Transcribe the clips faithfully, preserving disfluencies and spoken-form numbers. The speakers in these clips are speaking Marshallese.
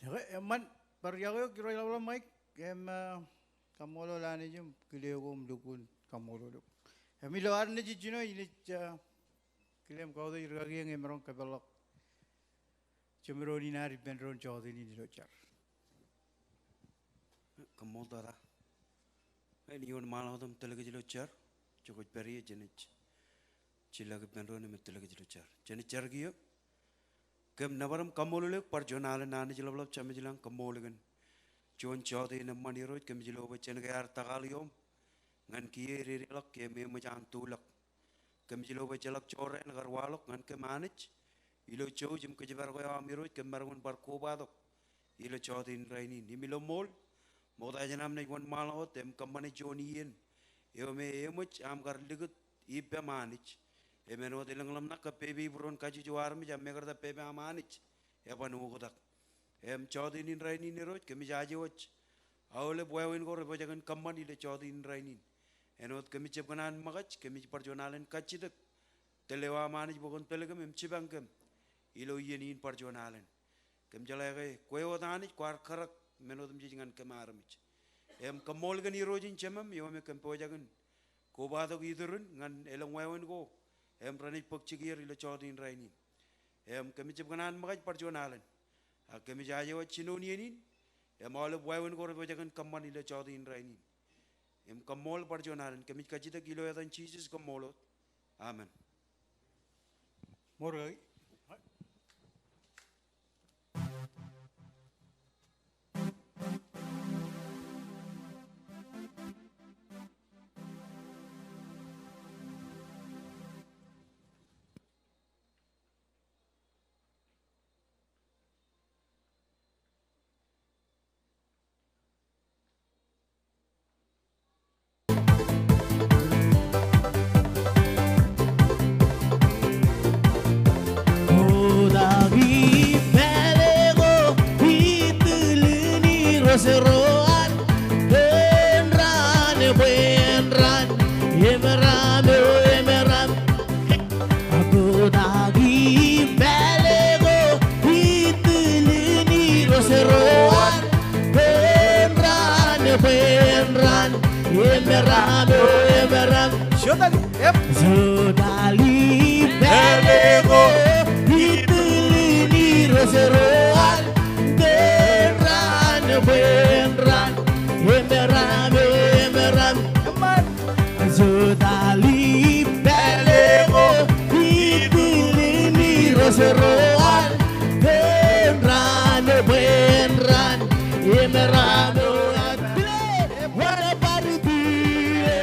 Okay, eṃṃan, bar iọkwe eok Irooj Ḷapḷap Mike, im, ah, kaṃṃoolol Anij im kile ko im lukkuun kaṃṃoolol eok. Im ilo ad naaj jino, inaaj, ah, kile im kautiej rikaki eñ emaroñ kōpeḷḷọk jeṃdoon in ad ippān doon jọteen in ilo jar. Kaṃṃoolol tata. Āinwōt ṃaan ḷọk wōt im tōl kōj ilo jar, jokaj pād ie jenaaj jilak ippān doon im tōl kōj ilo jar. Jenaaj jar kiiō. Kōm nōbar im kaṃṃoolol eok bar juon alen Anij Ḷapḷap Jemem ilañ, kaṃṃoolol kōn juon jọteen eṃṃan Irooj, kōmij lo bwe jen ke ear takaaḷ iọọm ñan kiiō ededeḷọk, kōm eṃōj an tuḷọk. Kōmij lo bwe ejjeḷọk jorrāān kar waḷọk ñan kōm Anij. Ilo jouj im kōjparok eo aṃ Irooj, kōm maroñ in bar kobatok ilo jọteen in rainin. Im ilo ṃool, ṃokta jān am naaj wōnṃaanḷọk wōt im kōṃṃane juon iien eo me eṃōj aṃ kar likūt ippām Anij. Im āinwōt elōñḷọk ṇa kab pepe ibūruon kajjojo armej, ak mekarta pepe aṃ Anij eban oktak. Im jọteen in rainin Irooj, kōmij aje wōj aolep wāween ko rej pojak in kōṃṃan ilo jọteen in rainin. Āinwōt kōmij jab kōṇaan ṃōkaj, kōmij bar juon alen kajjitōk tōl eo aṃ Anij bwe kwōn tōl kōm im jipañ kōm ilo iien in bar juon alen. Kōm jeḷā ke kwe wōt Anij kwaar kōrā men otemjej ñan kōm armej. Im kaṃṃoolol kōn Irooj in Jemem eo me kōm pojak in kobatok iturin ñan elōñ wāween ko im renaaj bōk jikier ilo jọteen in rainin. Im kōmij jab kōṇaan ṃōkaj bar juon alen. Ak kōmij aje wōj jinoin iien in im aolep wāween ko rej pojak in kōṃṃan ilo jọteen in rainin. Im kaṃṃoolol bar juon alen, kōmij kajjitōk ilo etan Jisōs kaṃṃoolol wōt. Amen. Ṃool rikaki. Kotak ipāle ko itūlin Irooj ro an, bwe en raan, bwe en raan, emeram eo emeram. Kotak ipāle ko itūlin Irooj ro an, bwe en raan, bwe en raan, emeram eo emeram. Jota li, ep. Jota li ipāle ko itūlin Irooj ro an, bwe en raan, bwe en raan, emeram eo emeram. Eṃṃan. Jota li ipāle ko itūlin Irooj ro an, bwe en raan, bwe en raan, emeram eo emeram. Wōn bar tile,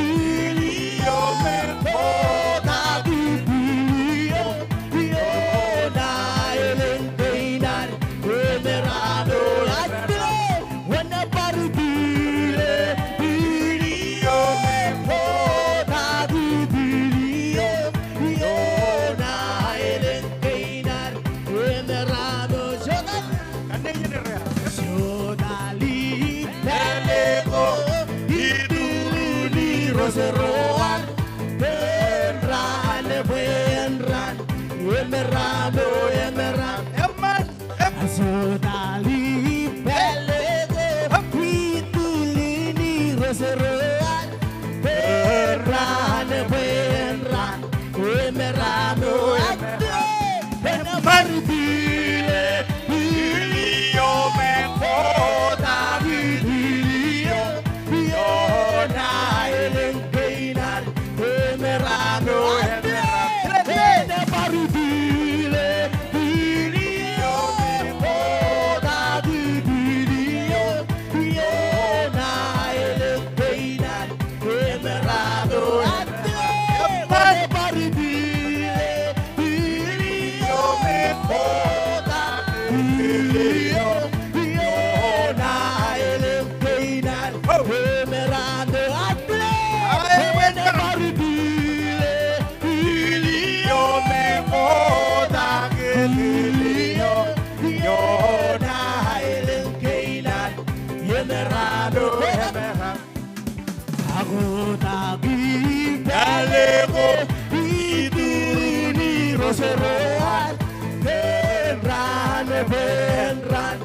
tile eo me kotak itile eo, ioon aelōñ kein ad. Emeram eo emeram. Wōn bar tile, tile eo me kotak itile eo, ioon aelōñ kein ad. Emeram eo. Jota. Jota li ipāle ko itūlin Irooj ro an, bwe en raan, bwe en raan, emeram eo emeram. Eṃṃan. Jota li ipāle ko itūlin Irooj ro an, bwe en raan, bwe en raan, emeram eo emeram. Wōn bar tile, tile eo me kotak itile eo, ioon aelōñ kein ad. Emeram eo emeram. Wōn bar tile, tile eo me kotak itile eo, ioon aelōñ kein ad. Emeram eo emeram. Wōn bar tile, tile eo me kotak itile eo, ioon aelōñ kein ad. Emeram eo emeram. Wōn bar tile, tile eo me kotak itile eo, ioon aelōñ kein ad. Emeram eo emeram. Ak kotak ipāle ko itūlin Irooj ro an, bwe en raan, bwe en raan,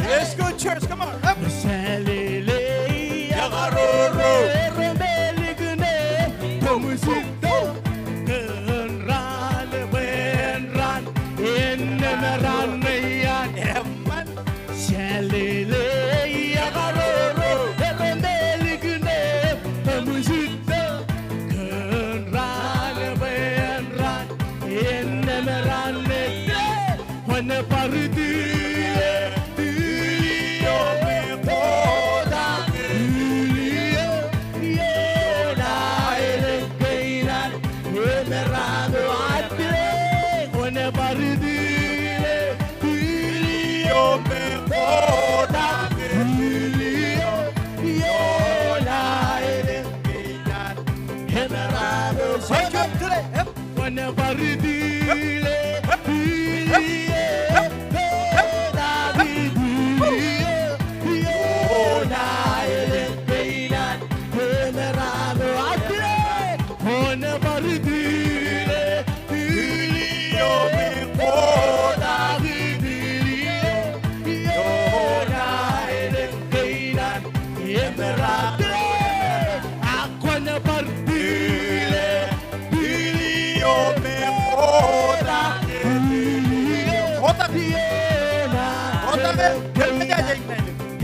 Let's go, church. Come on. Up.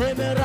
Amen.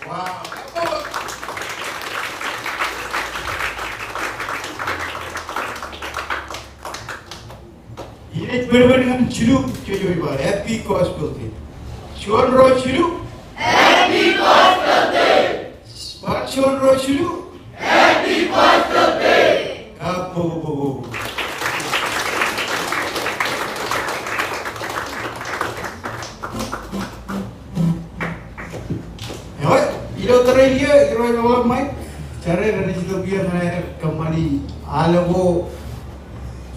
Wow. Inaaj bōd bōd ñan jilu, jilu bar Happy Gospel Day. Juon, ruo, jilu. Happy Gospel Day. Bar juon, ruo, jilu. Happy Gospel Day. Kabbokbok. Eo, ilo tōre in, ilo, ilo ḷōmṇak, jar eo renaaj itok iiō ñan aer kōṃṃani aolep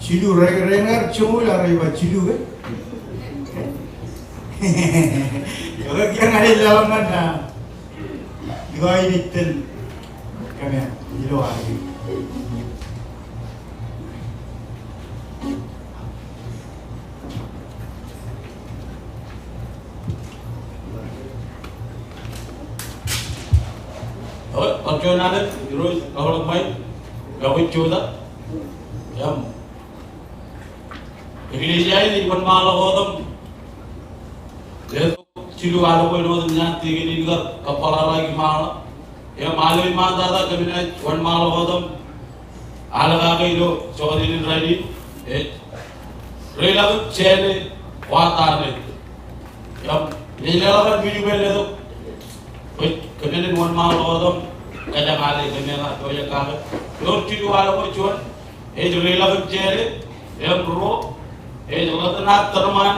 jilu, re, rein kar joñoul ak rej ba jilu ke? Eo, kiiō ñan aer ḷōmṇak ñan, a, eo, inaaj tōl kōmeañ ilo ad. Bar juon alen, Irooj, ḷōmṇak ṃae, ḷọk ijota. Im eklejia in ej wōnṃaanḷọk wōt im letok jilu aolep āinwōt im ñan tikōn in kar kōpeḷḷọk iṃaanḷọk. Im aolep iṃaantata kōm naaj wōnṃaanḷọk wōt im al kake ilo jota in rainin, ej Reilọk im Jeḷā Wōt Aō Nōt. Im ij leḷọk ñan Miju ke letok bwe kōm naaj wōnṃaanḷọk wōt im kōjeañ ale kōmeañ eo ej kake. Ewōr jilu aolep eo. Juon, ej Reilọk im Jeḷā. Im ruo, ej Ḷōtṇak Tōṇōṃaan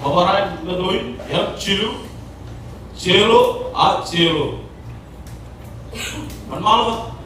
Ṃōbarañ Ṃōttoin. Im jilu, Jeḷo a jeḷo. Wōnṃaanḷọk.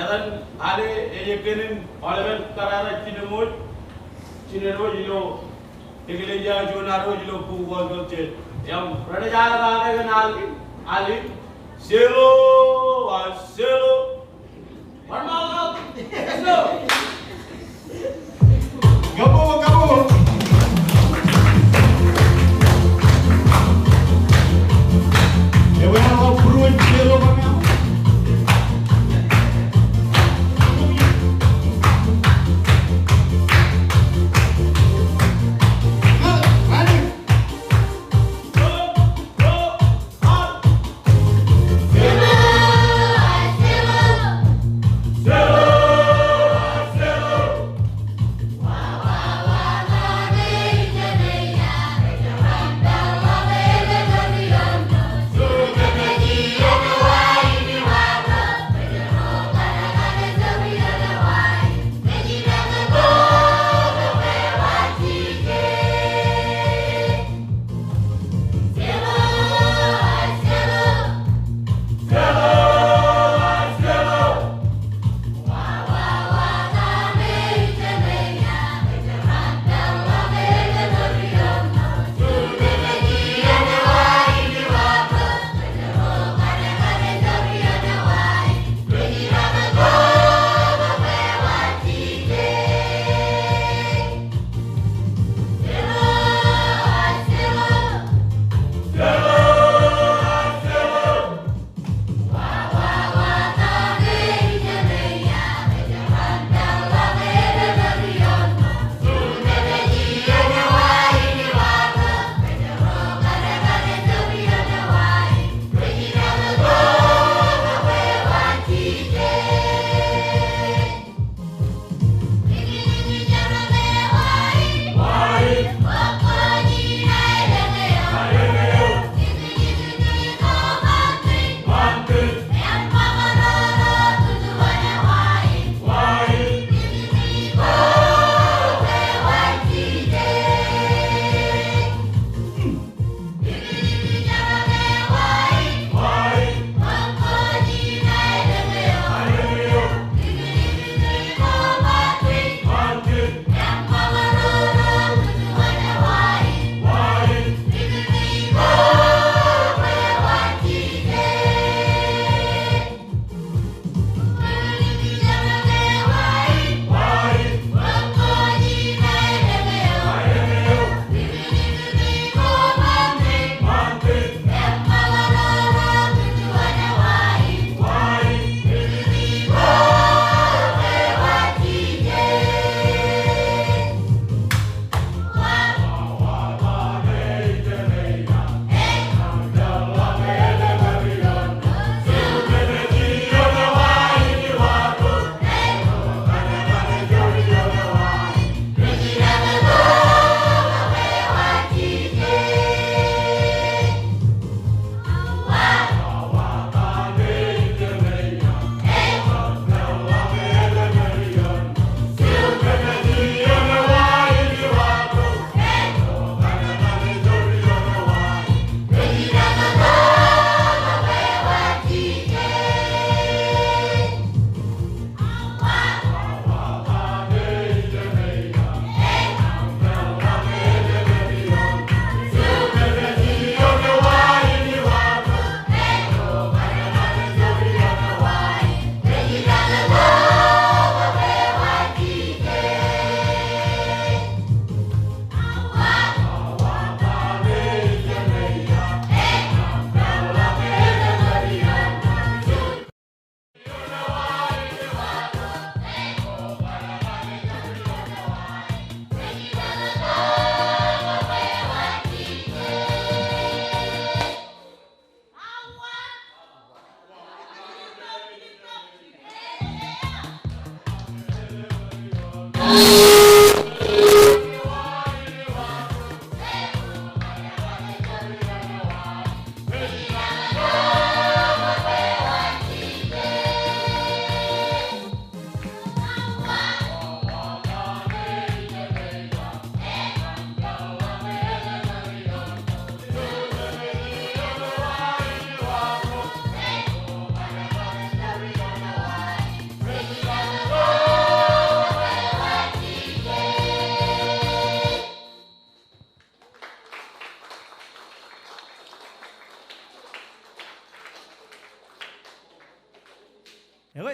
Etan ale ej kōn in aolepen kōrā ro jinen wōj, jinen wōj ilo eklejia juon ad wōj ilo bukwi ko jet. Im ren ej ale kōn al in, al in, Selo, a, Selo.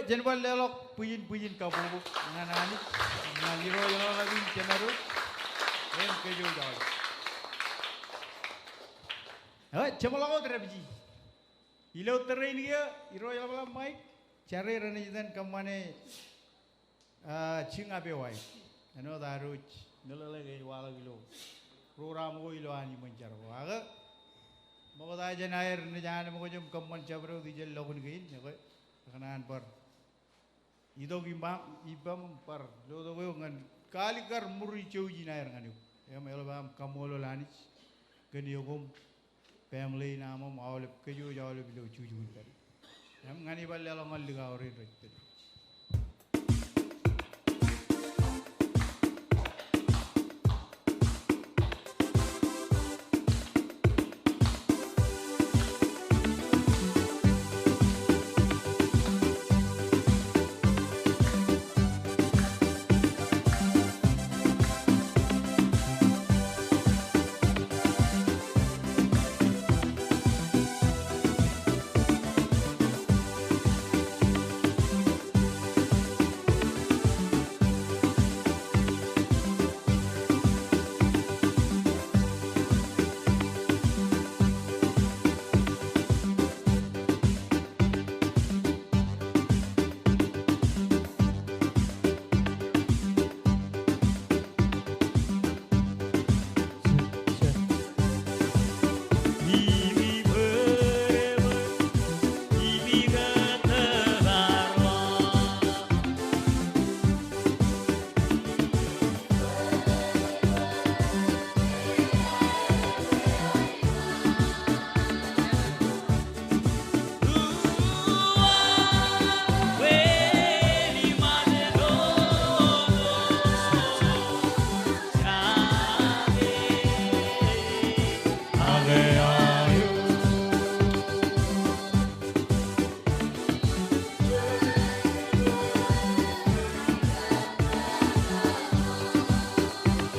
Jen bar leḷọk bwijin bwijin kabbokbok ñan Anij, ñan Irooj eḷapḷap in Jemedwōj im kōjwōj aolep. Eo, jeṃḷọk wōt dāpiji. Ilo tōre in kiiō, Irooj eḷapḷap Mike, jare renaaj itōn kōṃṃane, ah, jiñ apewaik. Āinwōt ad wōj meḷeḷe ke ej waḷọk ilo program ko ilo an iṃōn jar ko. Ak ṃokta jān aer naaj anemkwōj im kōṃṃan jabdewōt ijeḷ ḷọkun kein, ekwe, ekōṇaan bar itok ippam, ippam im bar lotok eok ñan kaalikkar ṃuri jouj in aer ñan eok. Im eḷap am kaṃṃoolol Anij kōn eok im family in aṃ im aolep, kōjwōj aolep ilo jukjuk in pād. Im ñan ibar leḷọk ñan likao rein rej pād.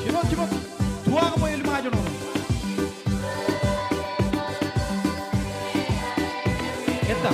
Jiṃor, jiṃor. Tuwa ke ṃool ṃajeḷ eo. Eta.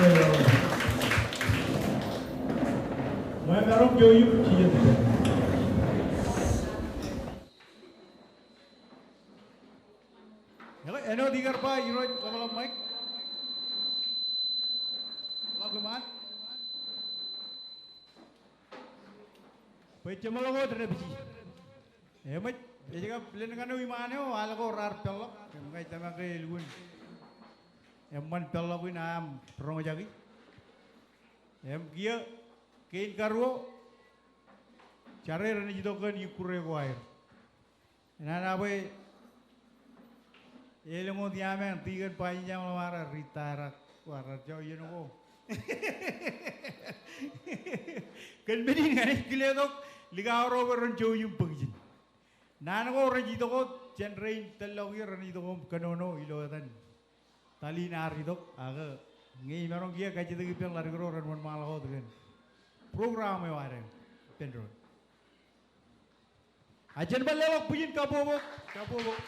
Ekwe, āinwōt ikar ba Irooj ḷapḷap Mike. Ḷak kwe ṃaan. Bwe jeṃḷọk wōt rej piji. Eṃōj, ej kab len kaṇe iṃaan eo, al ko raar peḷḷọk. Im ña ij tōmak ke elukkuun eṃṃan peḷḷọk in aṃ roñjaki. Im kiiō, kein karuo, jare renaaj itok kōn ikkure ko aer. Enana bwe elōñ wōt iaam eo, Tikōn Bajjam Ḷōṃara, retired, wa, raar jọiien ko. Kōn men in ña ij kiletok likao ro bwe ren jouj im bōk ijin. Naan ko rej itok wōt jān rein tōllọk iiō renaaj itok im kōnono ilo etan. Tali in ear itok, ak ñe imaroñ kiiō kajjitōk ippān ḷadik ro ren wōnṃaanḷọk wōt kōn program eo ad ippān doon. A jen bar leḷọk bwijin kabbokbok, kabbokbok.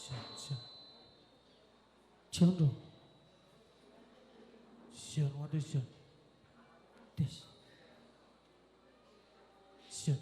Juon, juon. Juon ro. Juon, one, two, juon. Test. Juon.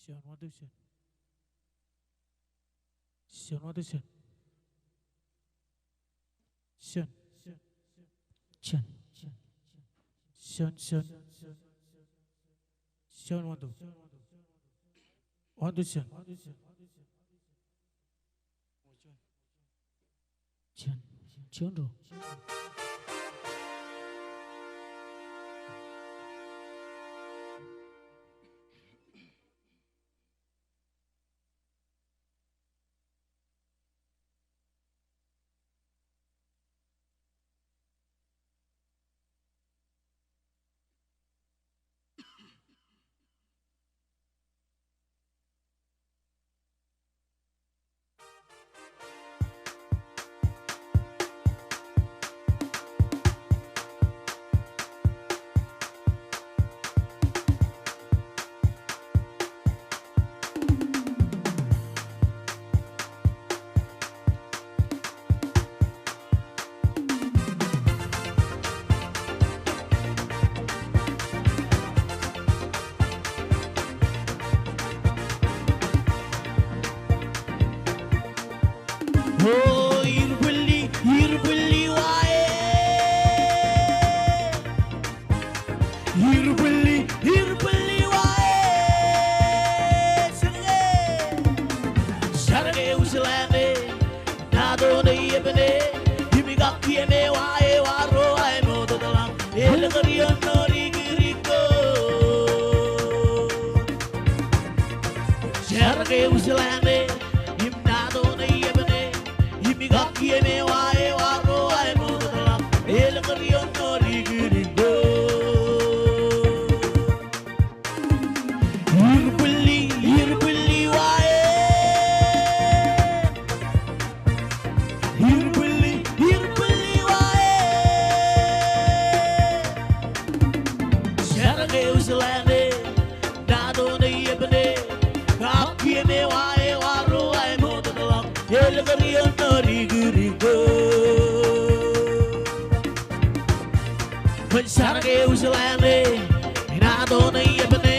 Juon, one, two, juon. Juon, one, two, juon. Juon. Juon. Juon, juon. Juon, one, two. One, two, juon. Juon. Juon ro. Irbwilli, irbwilli wa e. Irbwilli, irbwilli wa e. Jar ke uj ḷaane, naato ṇe iepne, kab kieme wa e, wa ro ae ṃoktotḷọk, elōñ kōrioñ ṇa dikidik ko. Kwōn jar ke uj ḷaane, naato ṇe iepne,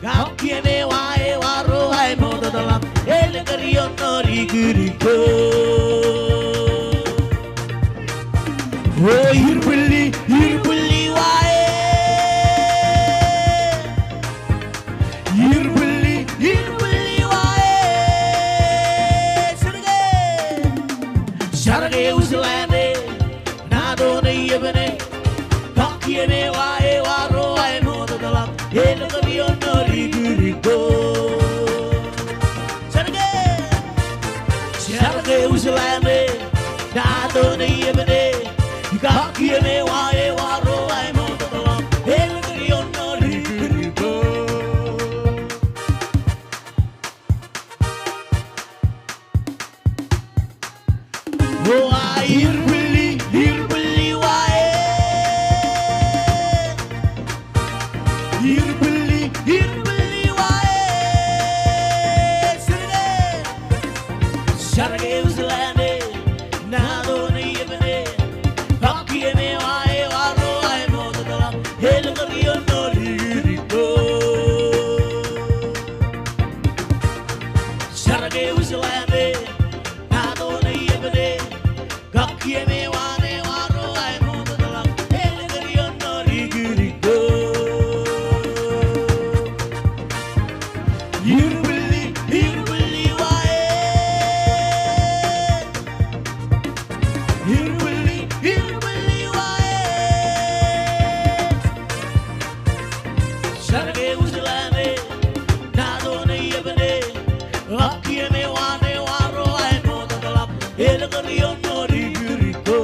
kab kieme wa e, wa ro ae ṃoktotḷọk, elōñ kōrioñ ṇa dikidik ko. O irbwilli, irbwilli wa e. Irbwilli, irbwilli wa e. Jar ke, jar ke uj ḷaane, naato ṇe iepne, kab kieme wa e, wa ro ae ṃoktotḷọk, elōñ kōrioñ ṇa dikidik ko. Jar ke, jar ke uj ḷaane, naato ṇe iepne, kab kieme wa e, wa ro ae ṃoktotḷọk, elōñ kōrioñ ṇa dikidik ko. O a irbwilli, irbwilli wa e. Irbwilli, irbwilli wa e. Jar ke, jar ke uj ḷaane, naato ṇe iepne, kab kieme wa e, wa ro ae ṃoktotḷọk, elōñ kōrioñ ṇa dikidik ko. Jar ke uj ḷaane, naato ṇe iepne, kab kieme wa e, wa ro ae ṃoktotḷọk, elōñ kōrioñ ṇa dikidik ko. Irbwilli, irbwilli wa e. Irbwilli, irbwilli wa e. Jar ke uj ḷaane, naato ṇe iepne, kab kieme wa e, wa ro ae ṃoktotḷọk, elōñ kōrioñ ṇa dikidik ko.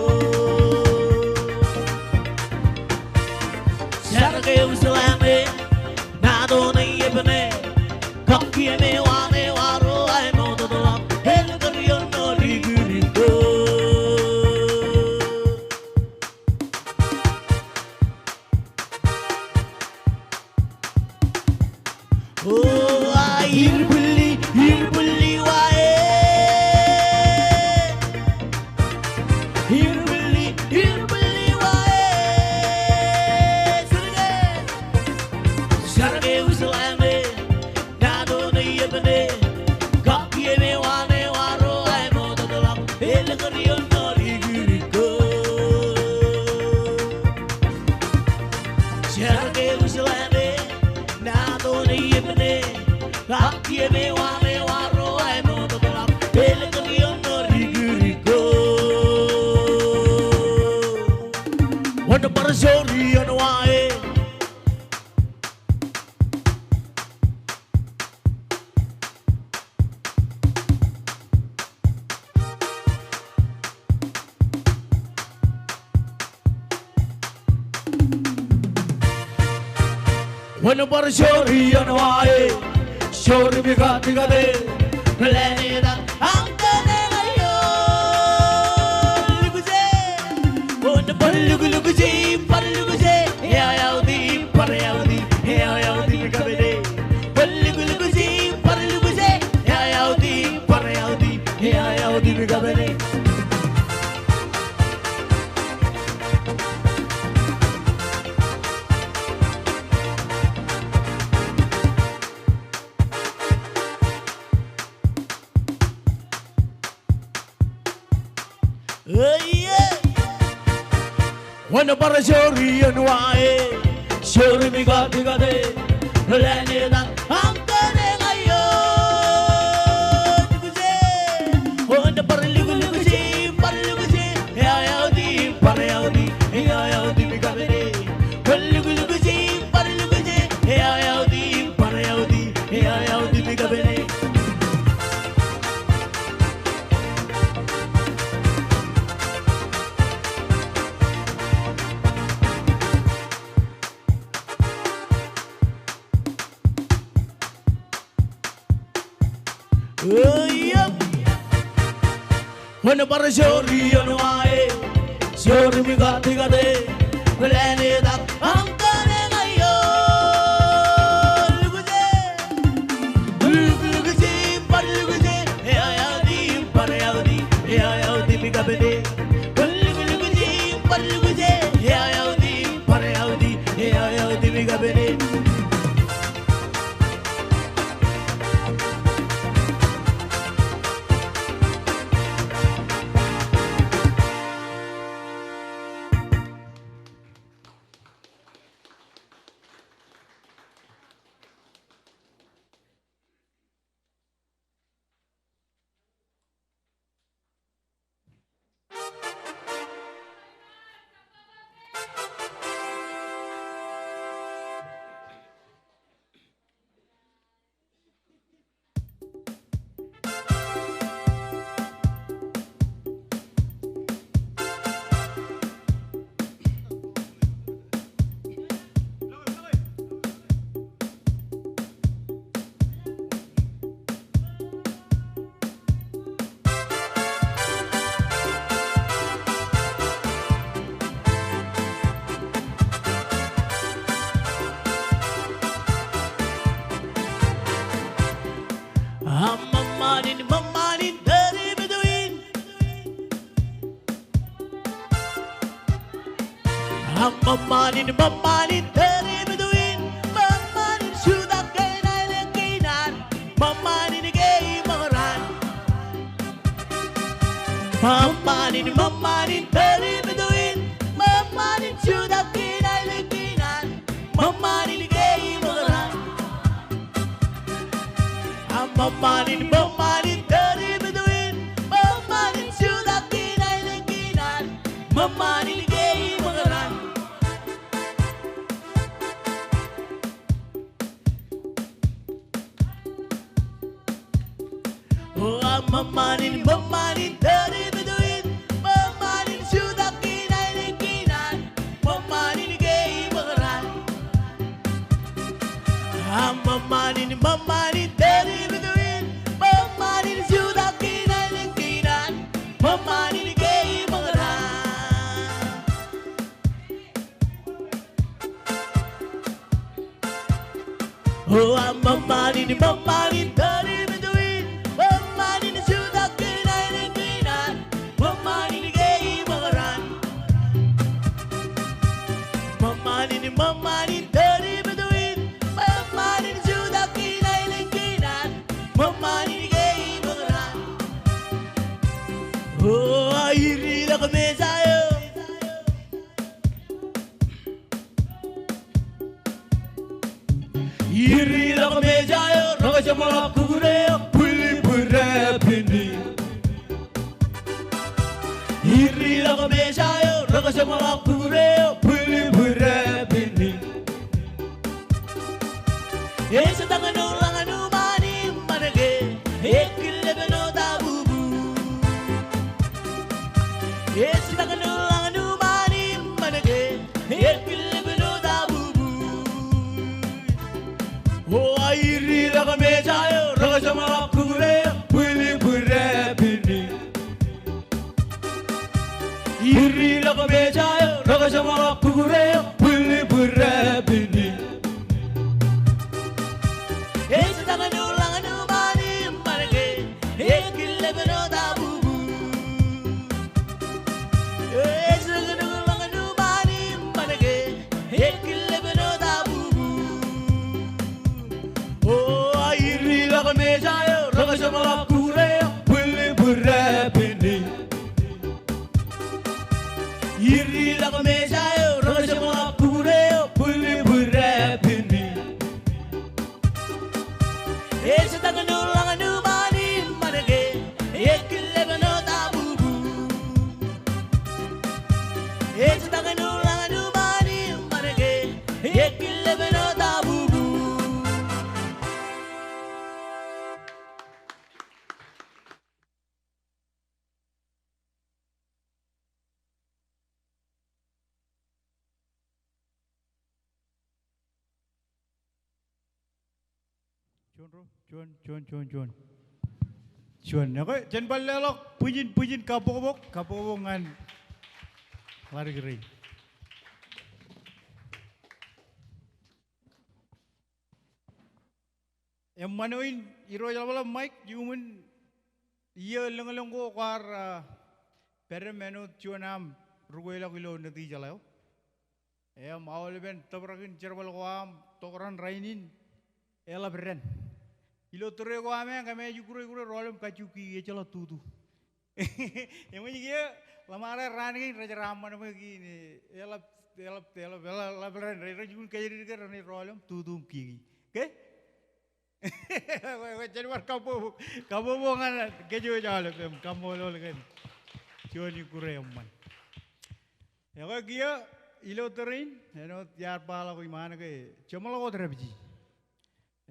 Jar ke uj ḷaane, naato ṇe iepne, kab kieme wa e, wa ro ae ṃoktotḷọk, elōñ kōrioñ ṇa dikidik ko. O a irbwilli, irbwilli wa e. Irbwilli, irbwilli wa e. Jar ke, jar ke uj ḷaane, naato ṇe iepne, kab kieme wa e, wa ro ae ṃoktotḷọk, elōñ kōrioñ ṇa dikidik ko. Jar ke uj ḷaane, naato ṇe iepne, kab kieme wa e, wa ro ae ṃoktotḷọk, elōñ kōrioñ ṇa dikidik ko. Wōn bar joor ioon wa e. Wōn bar joor ioon wa e, joor im ikatkat e, ḷañ etan aṃ kōn eñin eo. Lukkuun je, wōn bar lukkuun je, bar lukkuun je, eaoti, bar eaoti, eaoti im ikabene. Bar lukkuun je, bar lukkuun je, eaoti, bar eaoti, eaoti im ikabene. Oi, e. Wōn bar joor ioon wa e, joor im ikatkat e, ḷañ etan aṃ kōn eñin eo. Lukkuun je, wōn bar lukkuun je, bar lukkuun je, eaoti, bar eaoti, eaoti im ikabene. Bar lukkuun je, bar lukkuun je, eaoti, bar eaoti, eaoti im ikabene. Eo, yep. Wōn bar joor ioon wa e, joor im katikati, planet ak aṃ kaṇe ña ioon. Lukkuun je, lukkuun je, bar lukkuun je, eaikuti, bar eaikuti, eaikuti im kapede. Lukkuun je, bar lukkuun je, eaikuti, bar eaikuti, eaikuti im kapede. Aṃ ṃōṃaan in, ṃōṃaan in tōre bwe to in. Aṃ ṃōṃaan in, ṃōṃaan in tōre bwe to in. Ṃōṃaan in jutak kein aelōñ kein an. Ṃōṃaan in ke iṃōkran. Ṃōṃaan in, ṃōṃaan in tōre bwe to in. Ṃōṃaan in jutak kein aelōñ kein an. Ṃōṃaan in ke iṃōkran. Aṃ ṃōṃaan in, ṃōṃaan in tōre bwe to in. Ṃōṃaan in jutak kein aelōñ kein an. Ṃōṃaan in ke iṃōkran. O aṃ ṃōṃaan in, ṃōṃaan in tōre bwe to in. Ṃōṃaan in jutak kein aelōñ kein an. Ṃōṃaan in ke iṃōkran. Aṃ ṃōṃaan in, ṃōṃaan in tōre bwe to in. Ṃōṃaan in jutak kein aelōñ kein an. Ṃōṃaan in ke iṃōkran. O aṃ ṃōṃaan in, ṃōṃaan in tōre bwe to in. Ṃōṃaan in jutak kein aelōñ kein an. Ṃōṃaan in ke iṃōkran. Ṃōṃaan in, ṃōṃaan in tōre bwe to in. Ṃōṃaan in jutak kein aelōñ kein an. Ṃōṃaan in ke iṃōkran. O a iri ḷọk mejā eo. Iri ḷọk mejā eo, rej jeṃḷọk kukure eo, bwilbwil repinik. Iri ḷọk mejā eo, rej jeṃḷọk kukure eo, bwilbwil repinik. Ej tañin ḷaññan uṃaan im ṃanke, ekil lepin otabubu. Ej tañin ḷaññan uṃaan im ṃanke, ekil lepin otabubu. O a iri ḷọk mejā eo, rej jeṃḷọk kukure eo, bwilbwil repinik. Iri ḷọk mejā eo, rej jeṃḷọk kukure eo, bwilbwil repinik. Ej tañin ḷaññan uṃaan im ṃanke, ekil lepin otabubu. Ej tañin ḷaññan uṃaan im ṃanke, ekil lepin otabubu. O a iri ḷọk mejā eo, rej jeṃḷọk kukure eo, bwilbwil repinik. Iri ḷọk mejā eo, rej jeṃḷọk kukure eo, bwilbwil repinik. Ej tañin ḷaññan uṃaan im ṃanke, ekil lepin otabubu. Ej tañin ḷaññan uṃaan im ṃanke, ekil lepin otabubu. Juon ro, juon, juon, juon, juon. Juon, ekwe, jen bar leḷọk bwijin, bwijin kabbokbok, kabbokbok ñan ḷadik rein. Eṃṃan eo in Irooj Ḷapḷap Mike, iuṃwin iiō lōñlōñ ko kwaar, ah, pād im āinwōt juon aṃ rūkweilọk ilo Nitijeḷā eo. Im aolepen tōprak in jerbal ko aṃ tokran rainin eḷap dān. Ilo tōre ko aṃ e, kōmij ikkure ikkure rọọl im kajju kiiō, ejjeḷọk tutu. Eṃōj kiiō, ḷōṃaro raan kein rej jeraaṃṃan ṃōk kein, eḷap, eḷap, eḷap, eḷap, eḷap dān, rej, rej jukun kōjatdikdik, renaaj rọọl im tutu im kiiō. Okay? Ekwe, ekwe, jen bar kabbokbok, kabbokbok ñan kōj wōj aolep im kaṃṃoolol kōn juon ikkure eṃṃan. Ekwe kiiō ilo tōre in, āinwōt iar ba ḷọk iṃaan ke jeṃḷọk wōt dāpiji.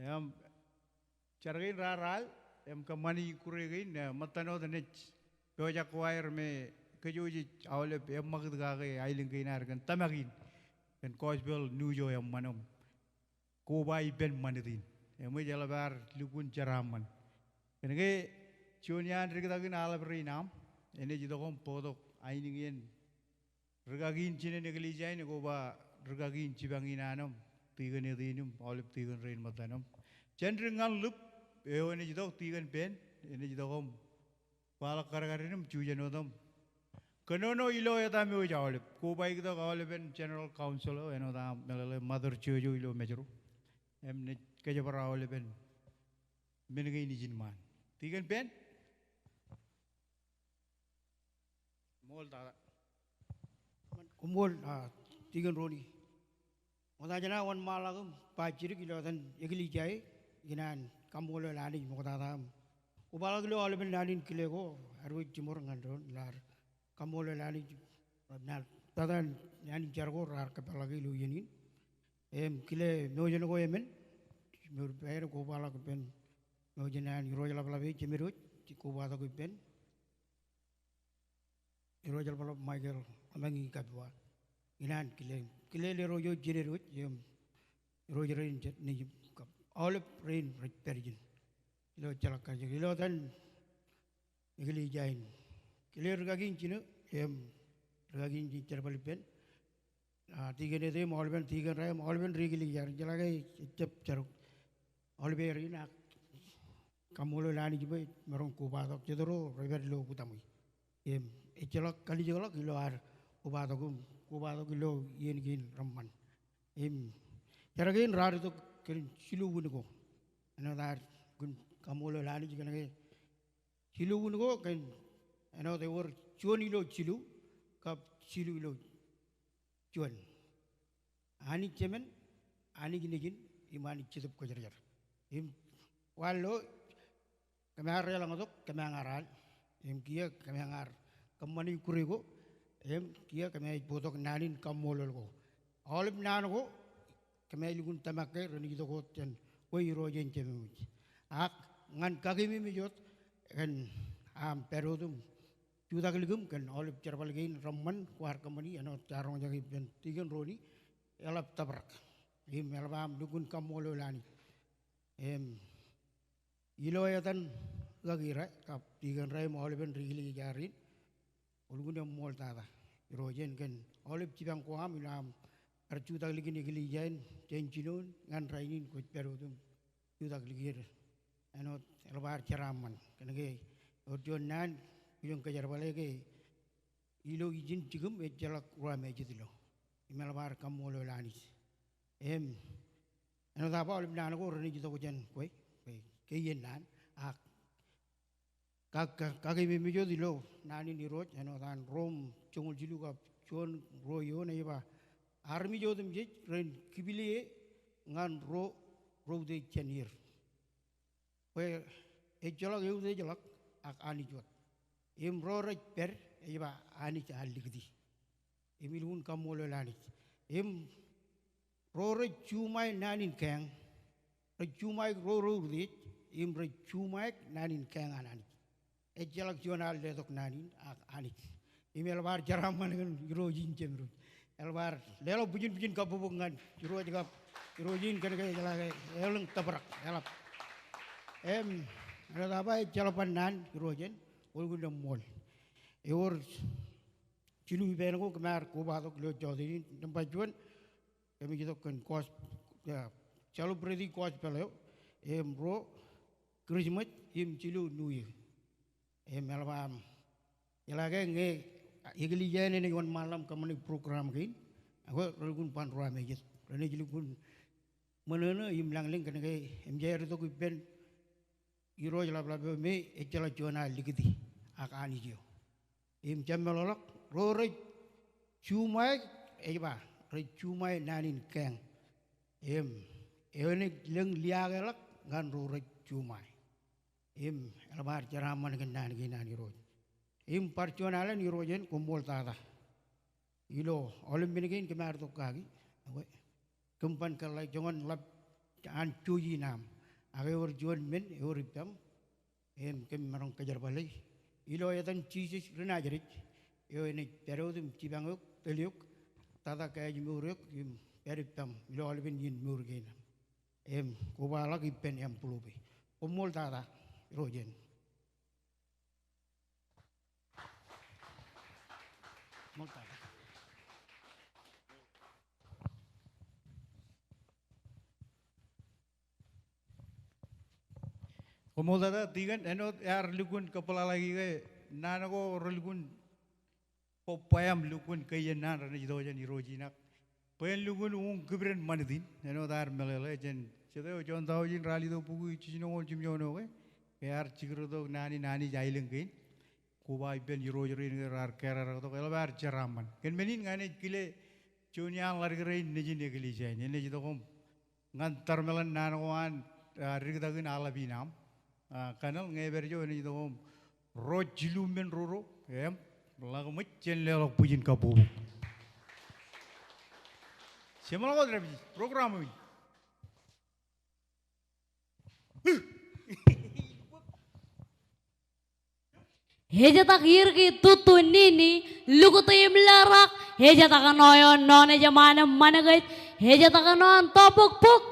Im jar kein raar al im kōṃṃani ikkure kein, eh, ṃōttan wōt enaaj pojak ko aer me kōj wōj jej aolep eṃṃakūt kake aelōñ kein ad kōn tōmak in, kōn gospel news eo eṃṃan im koba ippān ṃanit in. Eṃōj eḷap ad lukkuun jeraaṃṃan. Kōnke juon iaan diktakin aḷap rein aṃ, enaaj itok im bōktok ainikiōn rūkaki in jinen eklejia in, koba rūkaki in jipañ in an im tikōn eti in im aolep tikōn rein ṃōttan im jān dik ñan lip eo enaaj itok, tikōn Ben enaaj itok im kwaḷọk kadkadin im jujen wōt im kōnono ilo etaṃ eo ej aolep. Kobaik tok aolepen General Council eo, āinwōt aṃ meḷeḷe, Mother Church eo ilo Mājro. Im naaj kōjepar aolepen men kein ijin ṃaan. Tikōn Ben? Ṃool tata. Koṃṃool, ah, Tikōn Roni. Ṃokta jān aō wōnṃaanḷọk im ba jidik ilo etan eklejia e, ikōṇaan kaṃṃoolol Anij ṃoktata im kobaḷọk ilo aolepen naan in kile ko, ad wōj jiṃor ñan doon, ilo ad kaṃṃoolol Anij, naan, tata naan in jar ko raar kōpeḷḷọk ilo iien in. Im kile ṃojen ko emān, im ewōr pād im kobaḷọk ippān ṃojen an Irooj Ḷapḷap e, Jemedwōj, jej kobatok ippān Irooj Ḷapḷap Michael Ḷōmāñ Ikapua. Ikōṇaan kile, kile Irooj eo Jemedwōj, im irooj rein jet nejim kab aolep rein rej pād ijin. Ilo ejjeḷọk kajjitōk, ilo etan eklejia in. Kile rūkaki in jino, im rūkaki in jerbal ippān, ah, tikōn ete im aolepen tikōn ra im aolepen ri eklejia, jeḷā ke ejab jar aolepen rein, ak kaṃṃoolol Anij bwe maroñ kobatok jet ro rej pād ilo oktaṃwe. Im ejjeḷọk kalijekḷọk ilo ad kobatok im kobatok ilo iien kein reṃṃan. Im jar kein raar itok kōn jilu wūn ko. Āinwōt ad kōn kaṃṃoolol Anij kōnke jilu wūn ko kōn āinwōt ewōr juon ilo jilu kab jilu ilo juon. Anij Jemān, Anij Nejin, im Anij Jetōb Kwōjarjar. Im kwaar lo, kōm ar deḷọñtok, kōm ar al. Im kiiō kōm ar kōṃṃani ikkure ko, im kiiō kōm ej bōktok naan in kaṃṃoolol ko. Aolep naan ko, kōm ej lukkuun tōmak ke renaaj itok wōt jān kwe Irooj en Jememej. Ak ñan kakememej wōt kōn aṃ pād wōt im jutak likiṃ kōn aolep jerbal kein reṃṃan kwaar kōṃṃani, āinwōt jaar roñjake ippān Tikōn Roni, eḷap tōprak. Im eḷap aṃ lukkuun kaṃṃoolol Anij. Im ilo etan rūkaki ra, kab tikōn ra im aolepen ri eklejia rein, kwōlukkuun eṃṃool tata Irooj en kōn aolep jipañ ko aṃ ilo aṃ kar jutak likin eklejia in jān jinoin ñan rainin kwōj pād wōt im jutak likid. Āinwōt eḷap ad jeraaṃṃan kōnke ewōr juon naan kwōj kōjerbale ke ilo ijin jikiṃ ejjeḷọk ruwamājet ilo. Im eḷap ad kaṃṃoolol Anij. Im āinwōt aō ba, aolep naan ko renaaj itok jān kwe, kwe, ke iien naan, ak ka, ka, kakememej wōt ilo naan in Irooj, āinwōt an Rom joñoul jilu kab juon ruo eoon ej ba, armej otemjej ren kipile ñan ro, ro utiej jān er. Bwe ejjeḷọk eutiejḷọk ak Anij wōt. Im ro rej pād ej ba Anij ear likūti. Im ilukkuun kaṃṃoolol Anij. Im ro rej juṃae naan in kaeñ, rej juṃae ro ro utiej, im rej juṃae naan in kaeñ an Anij. Ejjeḷọk juon ear letok naan in ak Anij. Im eḷap ad jeraaṃṃan kōn Irooj in Jemedwōj. Eḷap ad leḷọk bwijin bwijin kabbokbok ñan Irooj kab Irooj in kōnke ejeḷā ke elōñ tōprak, eḷap. Im Āinwōt aō ba ejjeḷọk bar naan Irooj en, kwōlukkuun ṃool. Ewōr jilu ippān ko kōm ar kobatok ilo jọteen in. Nōṃba juon, kōmij itok kōn gos-, ah, celebrate gospel eo, im ruo, Christmas, im jilu New Year. Im eḷap aṃ, eḷaññe ñe eklejia in enaaj wōnṃaanḷọk im kōṃṃane program kein, ak relukkuun ban ruwamāejet. Renaaj lukkuun ṃōṇōṇō im lañlōñ kōnke eṃōj aer itok ippān Irooj ḷapḷap eo me ejjeḷọk juon al likūti ak Anij eo. Im jab meḷọkḷọk, ro rej juṃae, ej ba, rej juṃae naan in keeñ. Im enaaj lōñ liaakeḷọk ñan ro rej juṃae. Im eḷap ad jeraaṃṃan kōn naan kein an Irooj. Im bar juon alen Irooj en, koṃṃool tata. Ilo aolep men kein kōm ar tok kaki, ekwe, kōm ban kōḷḷā joñan ḷap an jouj in aṃ. Ak ewōr juon men ewōr ippaṃ, im kōm maroñ kōjerbale ilo etan Jisōs ri Nazeret eo enaaj pād wōt im jipañ eok, tōl eok, tata kaājmour eok im pād ippaṃ ilo aolepen iien mour kein aṃ. Im kobaḷọk ippān envelope. Koṃṃool tata, Irooj en. Koṃṃool tata, tikōn, āinwōt ear lukkuun kōpeḷḷọk ke naan ko relukkuun bōk bwe aṃ lukkuun kōiiō naan renaaj itok jān Irooj in ak bwe en lukkuun uñūk kipren ṃanit in, āinwōt ear meḷeḷe jān jet eo juon taujin ralitōk bukwi jiljinoñoul jimjuon eo ke, ke ear jikūrtok naan in Anij aelōñ kein. Koba ippān irooj rein ke raar kōrā tok, eḷap aer jeraaṃṃan. Kōn men in ña inaaj kile juon iaan ḷaddik rein nejin eklejia in, enaaj itok im ñan tarmeḷan naan ko an, ah, diktakin aḷap in aṃ. Ah, kōnōl ñe epād ijo enaaj itok im ro jilu men roro, im ḷak ṃōj jān leḷọk bwijin kabbokbok. Jeṃḷọk wōt dāpij, program in. Ejtak irki tutu nini, lukkuun im lerak, ejtak ṇo eo ṇoṇej eṃṃan im ṃanōkōj, ejtak ṇo an tọpukpuk,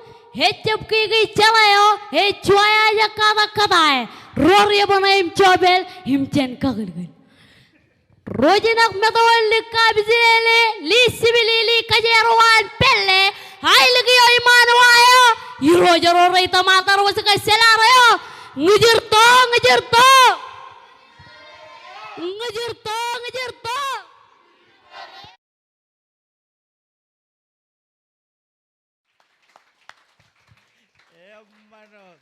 ejab kiki jeḷā eo, ej juwae ajak katak kōtae, ro ri eban im jọpel, im jān kakūtkūt. Ro jinak meto in likapijlele, li sipilili, kōjeañ ro an pālle, aelōñ eo iṃaan wa eo, irooj ro rej tōmatar wōj ke selar eo, ñijirto, ñijirto. Ñijirto, ñijirto. Eṃṃan wōt.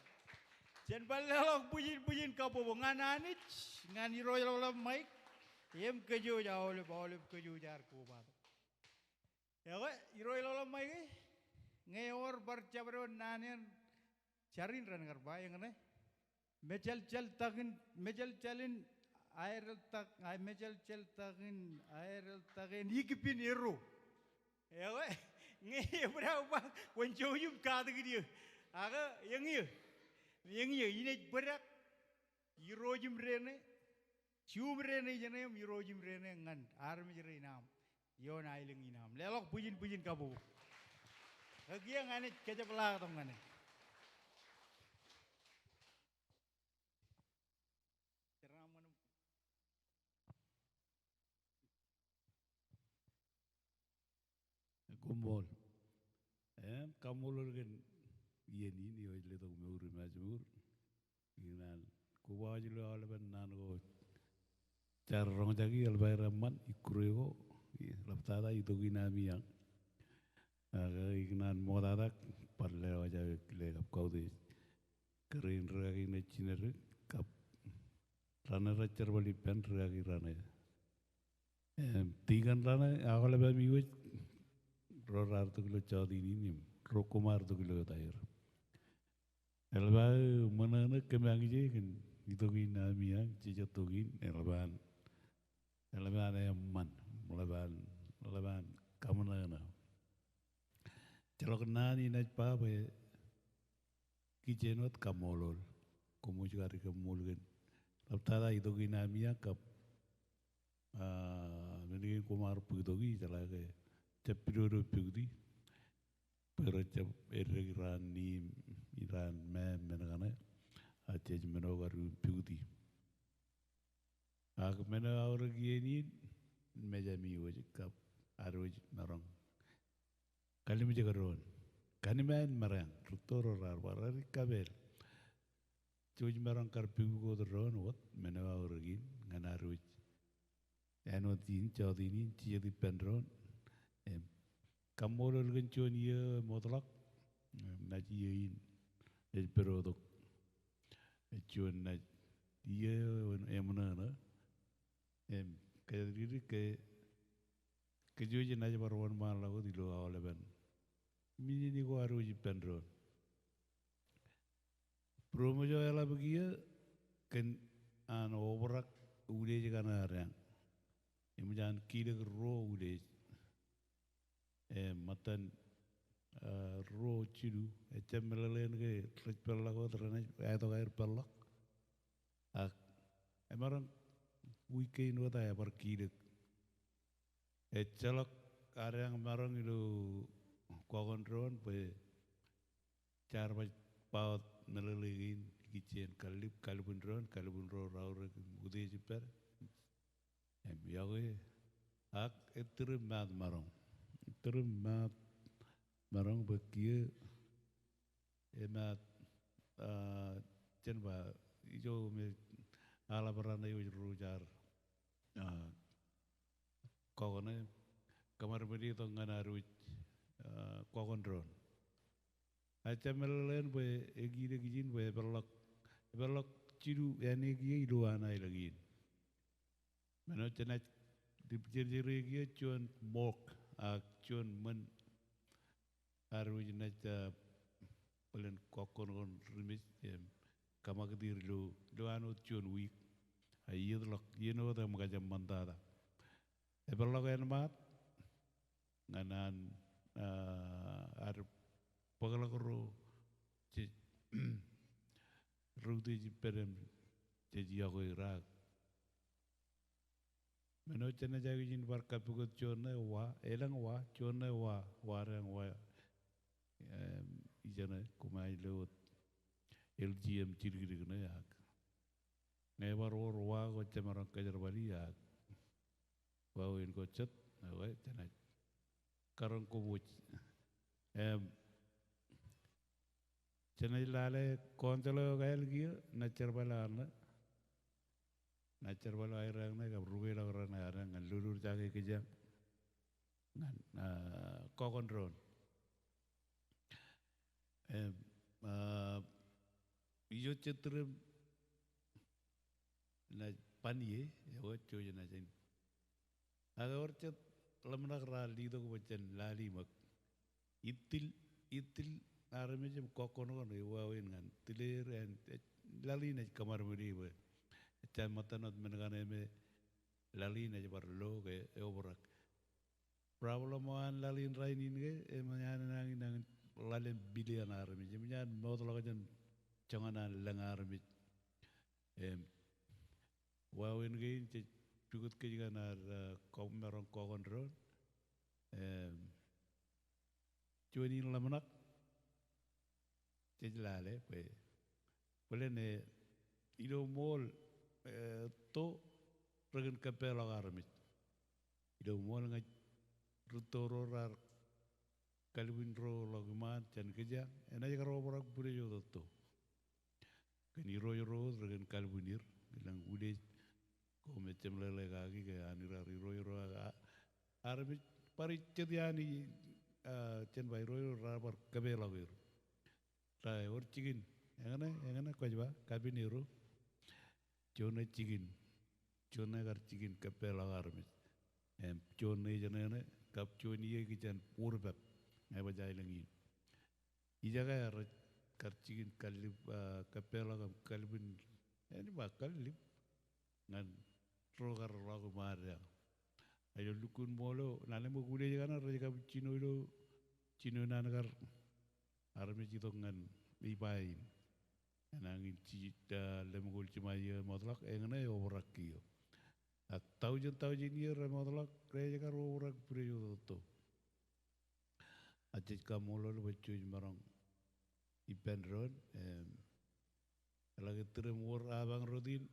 Jen bar leḷọk bwijin, bwijin kabbokbok ñan Anij, ñan Irooj Ḷapḷap Mike, im kōj aolep, aolep kōj ear kobatok. Ekwe, Irooj Ḷapḷap Mike, ñe ewōr bar jabdewōt naan in, jar in ren kar ba eñṇe. Mejeljel takin, mejeljel in aerōl tak, a, mejeljel takin aerōl tak en ikipin erro. Ekwe, ñe ebōd aō ba, kwōn jouj im katak idiō. Ak eñin, eñin, inaaj bōdak, irooj im dene, Ju im dene ijeṇe im irooj im dene ñan armej rein aṃ ioon aelōñ in aṃ. Leḷọk bwijin, bwijin kabbokbok. Ak kiiō ña inaaj kōjepḷaaktok ñan e. Koṃṃool. Im kaṃṃoolol kōn iien in eo ej letok mour im ajmour. Ikōṇaan koba wōj ilo aolepen naan ko jar roñjaki, eḷap aer eṃṃan ikkure ko, eḷaptata itok in ami aṃ. Ak ikōṇaan ṃoktatak bar lewōj aō kile kab kautiej kōrā in rikaki ṇe jined kab raṇe rej jerbal ippān rikaki raṇe. Im, tikōn raṇe, aolep ami wōj, ro raar itok ilo jọteen in im ro koṃ ar itok ilo etaer. Eḷap aō ṃōṇōṇō kōmeañe kōn itok in ami aṃ, jejjet tok in, eḷap an, eḷap an eṃṃan, eḷap an, eḷap an kaṃōṇōṇō. Ejjeḷọk naan in ej ba bwe kijenwōt kaṃṃoolol. Koṃij kar kaṃṃoolol kōn eḷaptata itok in ami aṃ kab, a, men kein koṃ ar bōktoki, jeḷā ke jab pidodo pukti. Bwe rejjab eddek iraan niim, iraan mām men kaṇe. Ak jej men eo kar iuun pukti. Ak men eo aorōk iien in, mejāmi wōj kab ad wōj maroñ kalimjek doon. Kanima in mereañ, rūtto ro raar bar ri kapeel. Jej maroñ kar pukpuk wōt doon wōt, men eo aorōk in, ñan ad wōj āinwōt in, jọteen in, jijet ippān doon. Im, kaṃṃoolol kōn juon iiō emootḷọk. Im, naaj iiō in ej pedotok. Ej juon naaj iiō eo eṃōṇōṇō. Im, kōjatdikdik ke kōj wōj naaj bar wōnṃaanḷọk wōt ilo aolepen miniti ko ad wōj ippān doon. Būroṃōj eo eḷap kiiō kōn an obrak utiej kaṇe adeañ. Eṃōj an kilōk ruo utiej. E, ṃōttan, a, ruo jilu. Ejjab meḷeḷein ke rej peḷḷọk wōt, renaaj ātok aer peḷḷọk. Ak emaroñ wiik kein wōt ak ebar kilōk. Ejjeḷọk adeañ maroñ ilo kọkoṇ doon bwe jaar baj ba wōt meḷeḷe kein ikijjien kallib, kalbwin doon, kalbwin ro raorōk im utiej ippād. Im yokwe, ak ettōr im maat maroñ. Ettōr im maat maroñ bwe kiiō emaat, a, jen ba, ijo me aḷap raṇe wōj ro jaar, a, kọkoṇe, kōṃadṃōde tok ñan ad wōj, a, kọkoṇ doon. Ak ejjab meḷeḷein bwe ekilōk ijin bwe epeḷḷọk, epeḷḷọk jilu āne kiiō ilo an aelōñ in. Men eo jenaaj, jenaaj jerjere kiiō juon ṃook ak juon ṃōn. Ad wōj naaj, a, bōlen kọkkọṇkọṇ ri mej im kōṃakūt er ilo, ilo an wōt juon wiik. A iiō ḷọk, iien wōt eṃōkaj eṃṃantata. Epeḷḷọk āinmaat ñan an, a, ad bōkḷọk ro jej, ro utiej ippād im jej yokwe er ak men eo jenaaj aikuj in bar kappukot juon ṇe wa, elōñ wa, juon ṇe wa, wa deañ wa, em, ijeṇe, koṃij lo wōt L G M jidikdik ṇe ak ñe ebar wōr wa ko jemaroñ kōjerbali ak wāween ko jet, ekwe, jenaaj karoñ koṃwōj. Em, Jenaaj lale kọnjeḷ eo kāāl kiiō, naaj jerbal eo aer ṇe. Naaj jerbal eo aer ṇe kab rukeḷọk raṇe aer ñan lolorjake kōjeañ ñan, a, kọkoṇ doon. Em, a, ijo jet tūrem naaj ban ie, ewōr jouj naaj in. Ak ewōr jet ḷōmṇak raar letok bwe jen lale ṃōk. Itil, itil armej im kọkkọṇkọṇ ewāween ñan tile er, en, ej, laḷ in ej kōṃadṃōde bwe ejja ṃōttan wōt men kaṇe me laḷ in ej bar lo ke eobrak. Problem eo an laḷ in rainin ke, eṃōj an nañin, nañin ḷalem billion armej. Eṃōj an mootḷọk jān joñan an lōñ armej. Em, wāween kein jej pukot kōj ñan ad, a, kọk, maroñ kọkoṇ doon. Em, juon in ḷōmṇak jej lale bwe bōlen, e, ilo ṃool, e, to rekōn kōppeḷọk armej. Ilo ṃool ñe rūtto ro raar kalbwin ro ḷọk iṃaan jān kōjeañ, enaaj kar obrak bwidej wōt etto. Kōn irooj ro wōt rekōn kalbwin er, elōñ utiej ko me jemeḷeḷe kaki ke an raar irooj ro ak, a, armej bar jet iaan i, a, jen ba irooj ro raar bar kōpeḷọk er. Ewōr jikin. Eñṇe, eñṇe kwōj ba, kabin eo. Juon ṇe jikin. Juon ṇe kar jikin kōpeḷọk armej. Im, juon ṇe jeṇe ṇe, kab juon iiō ikijjien būrpap. Ñe baj aelōñ in. Ijeke rej kar jikin kallib, a, kōpeḷọk im kalbwin. Āinwōt ba kallib. Ñan ro kar ḷọk iṃaan deañ. Ak ilo lukkuun ṃool eo, naan eo ṃōk utiej kaṇe rej kab jino ilo, jino naan kar armej itok ñan iba in. Enañin jijet, a, lemñoul jiṃa iiō eṃootḷọk, eñṇe eobrak kiiō. Ak taujin taujin iiō remootḷọk, rej kar obrak bwidej wōt etto. Ak jej kaṃṃoolol bwe jej maroñ ippān doon, em, Eḷak ettōr im wōr apañ rot in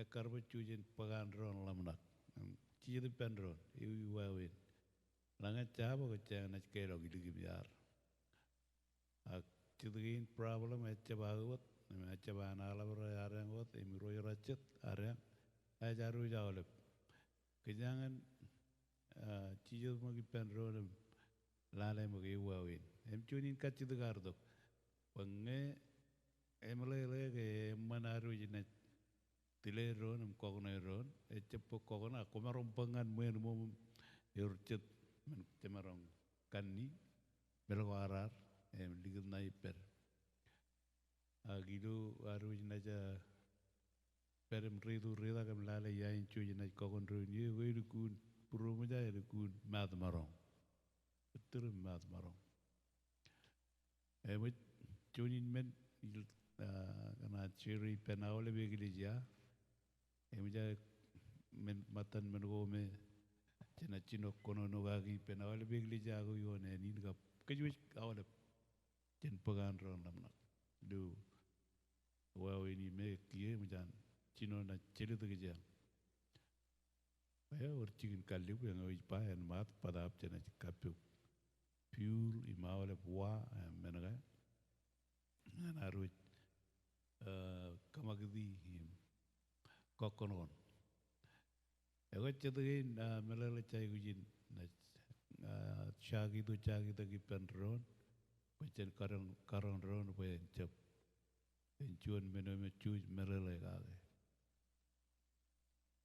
ekkar bwe jujen bōk an doon ḷōmṇak. Im jijet ippān doon, ewi wāween. Eḷaññe jab, kwōj jañin naaj keḷọk ilikim iaar. Ak jet kein problem ejjab aō wōt, im ejjab an aḷap ro adeañ wōt, im irooj ro jet adeañ, ej ad wōj aolep. Kōjeañ en, ah, jijet ṃōk ippān doon im lale ṃōk ewi wāween. Im juon in kajjitōk ad tok. Bwe ñe emeḷeḷe ke eṃṃan ad wōj naaj tile doon im kọkne doon, ejjab bōk kọkne, ak komaroñ bōk ñan ṃweo ṃōṃ im ewōr jet men jemaroñ kanni, meḷọkḷọk ad, im likūt ṇa ippād. Ak ilo ad wōj naaj pād im reitok reitak im lale ia in juon naaj kọkne doon ie, ekwe elukkuun būroṃōj, elukkuun maat maroñ. Ettōr im maat maroñ. Eṃōj juon in men, ah, kōṇaan share ippān aolep eklejia. Eṃōj aō men, ṃōttan men ko me jenaaj jino kōnono kaki ippān aolep eklejia ko ioon āne in kab kōj wōj aolep. Jen bōk an doon ḷōmṇak. Ilo wāween in me kiiō eṃōj an jino naaj jelōt kōjeañ. Eo, ewōr jikin kallib eñeo ej ba en maat bōtaab jenaaj kappok fuel im aolep wa, eh, men ka ñan ad wōj, eh, kōṃakūti im kọkkọṇkọṇ. Ekwe jet kein, ah, meḷeḷe jej aikuj in, ah, jakitok, jakitok ippān doon bwe jen karoñ, karoñ doon bwe en jab, en juon men eo me jej meḷeḷe kake.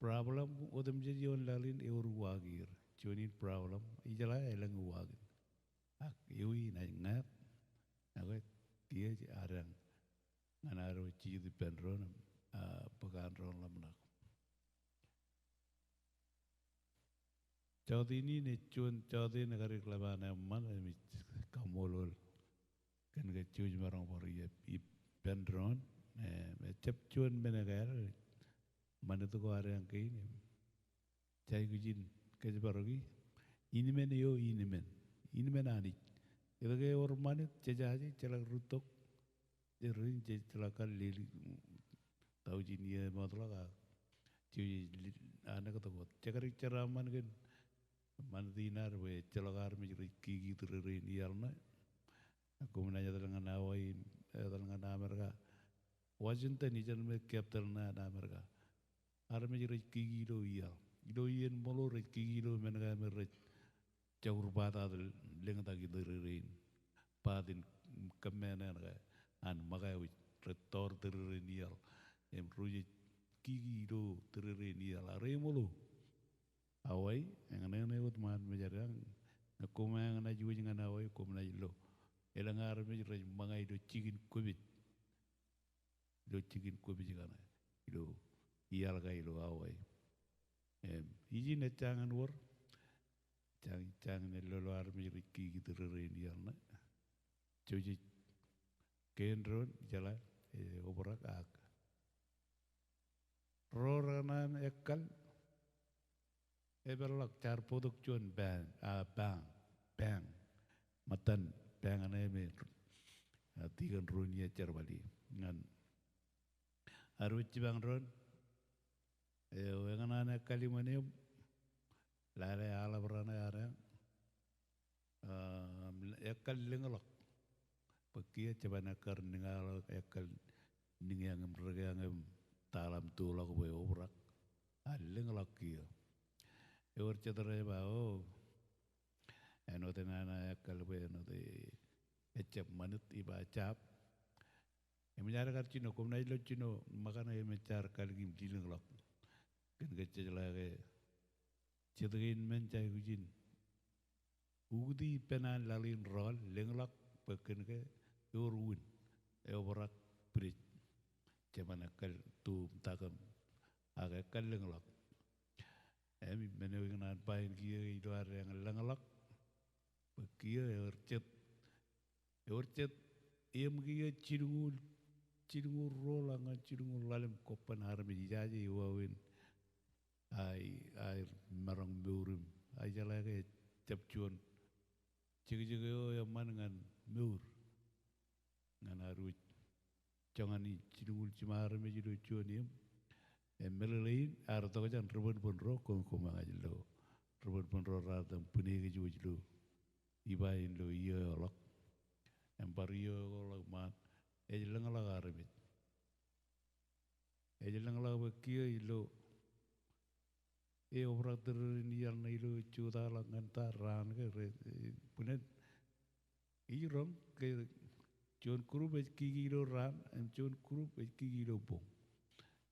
Problem otemjej ioon laḷ in ewōr uwaak er. Juon in problem, ijeḷā elōñ uwaak in. Ak ewi naaj ñāāt, ekwe kiiō jej adeañ ñan ad wōj jijet ippān doon, ah, bōk an doon ḷōmṇak. Jọteen in ej juon jọteen ekadik ḷap an eṃṃan, im ij kaṃṃoolol kōn ke jej maroñ bar iep ippān doon, eh, ejjab juon men ekāāl, ṃanit ko adeañ kein, im jej aikuj in kōjparoki, inmen eo, inmen, inmen Anij. Etke ewōr ṃanit, jejaje, ejjeḷọk rūttok, jerin, jejeḷọk kar lelōñ, taujin iiō ṃootḷọk ak jej, jej anōktok wōt. Jekdik jeraaṃṃan kōn ṃanit in ad bwe ejjeḷọk armej rej kiki tūrere in iaḷ ṇe. Ak koṃ naaj etal ñan Hawaii, etal ñan Amerika. Washington ijeṇ me capital ṇe an Amerika. Armej rej kiki ilo iaḷ. Ilo iien ṃōḷo rej kiki ilo men ka me rej jọkūr paat ad lōñtak tūrere in. Paat in kōmmeañ eṇ ke an ṃōkā wōj rej tọọr tūrere in iaḷ. Im ro jej kiki ilo tūrere in iaḷ. Ak reṃōḷo Hawaii, eñṇe eṇ wōt ṃaan mejād kaṇ, ñe koṃ eañ naaj wōj ñan Hawaii, koṃ naaj lo. Elōñ armej rej ṃōñā ilo jikin kwōpej. Ilo jikin kwōpej kaṇe. Ilo iaḷ ka ilo Hawaii. Im, ijin ejjañin wōr. Jañ, jañin ellolo armej rej kiki tūrere in iaḷ ṇe. Jejjet kein doon, ijeḷā, eh, obrak ak ro rekōṇaan ekkal, epeḷḷọk jaar bōktok juon pañ, ah, pañ, pañ. Ṃōttan pañ ṇe me, ah, tikōn Roni ej jerbal ie. Ñan ad wōj jipañ doon, eo ekōṇaan ekkal iṃōn eṃ, lale aḷap raṇe adeañ, ah, ekkal lōñḷọk. Bwe kiiō jeban ekkar niñaḷọk, ekkal niñeañ im rikeañ im taḷam toḷọk bwe obrak. Ak lōñḷọk kiiō. Ewōr jet rej ba, o, āinwōt enana ekkal bwe āinwōt e, ejjab ṃanit, iba jab. Eṃōj ad kar jino, koṃ naaj lo jino ṃōkaṇe im ej jaar kalōk im lilōñḷọk. Kōn ke jejeḷā ke jet kein men jej aikuj in ukūti ippān an laḷ in rọọl, lōñḷọk, bwe kōn ke ewōr wūn, eobrak bwidej. Jeban ekkal tuum, takim, ak ekkal lōñḷọk. Im men eo ikōṇaan ba in kiiō ilo ad eañ lōñḷọk, bwe kiiō ewōr jet, ewōr jet eṃ kiiō jilñuul, jilñuul ruo ḷọk ñan jilñuul ḷalem kobban armej ijaje iwāween aer, aer maroñ mour im, ak ijeḷā ke ejjab juon jekjek eo eṃṃan ñan mour. Ñan ad wōj joñan ij jilñuul jiṃa armej ilo juon eṃ. Im meḷeḷe in ear itok jān ri-bōnbōn ro, koṃ, koṃ eñin ilo ri-bōnbōn ro raar itok im bwineke wōj ilo iba in ilo iiō eo ḷọk. Im bar iiō eo ḷọk ṃaan, ej lōñḷọk armej. Ej lōñḷọk bwe kiiō ilo e obrak tōrerein iaḷ ṇe ilo jutak ḷọk ñan ta raan ke re, e, buñōn ij roñ ke juon group ej kiki ilo raan, im juon group ej kiki ilo boñ.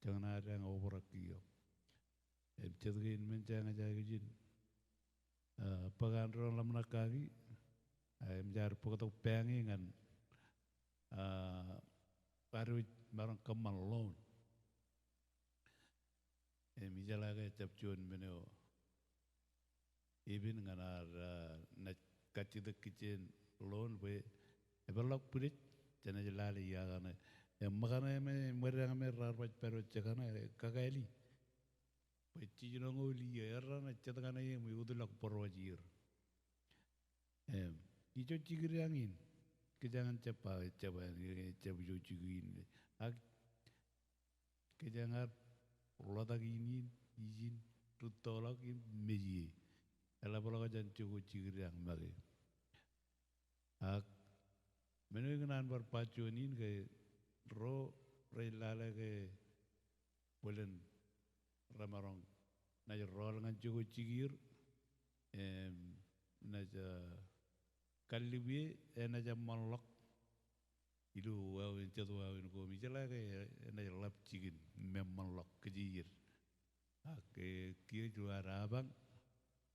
Joñan ad eañ obrak kiiō. Im jet kein men jañe ij aikuj in, a, bōk an doon ḷōmṇak kaki, a, im jaar bōktok bank e ñan, a, ad wōj maroñ kōṃṃan loan. Im ijeḷā ke ejjab juon men eo epen ñan ad, a, naaj kajjitōk kijjien loan bwe epeḷḷọk bwidej, jenaaj lale ia kaṇe. Im ṃōkaṇe me, ṃōdeañ me raar baj pād wōt jekane, kakāāli. Bwe jiljino ñoul iiō, errā ṇe jet kaṇe im eutiḷọk bōrwaj iiō. Im ijo jikideañ in, kōjeañ en jab ba, jab, jab ijo jikin in. Ak kōjeañ ar ḷotak in in, ijin, rūttoḷọk im mejie. Eḷapḷọk jān jokwe jikideañ make. Ak men eo ikōṇaan bar ba juon in ke ro rej lale ke bōlen remaroñ naaj rọọl ñan jokwe jikier, im naaj, a, kallib ie enaaj eṃṃanḷọk ilo wāween, jet wāween ko im ijeḷā ke enaaj ḷap jikin im eṃṃanḷọk kōj iiō. Ak, e, kiiō ilo ad apañ,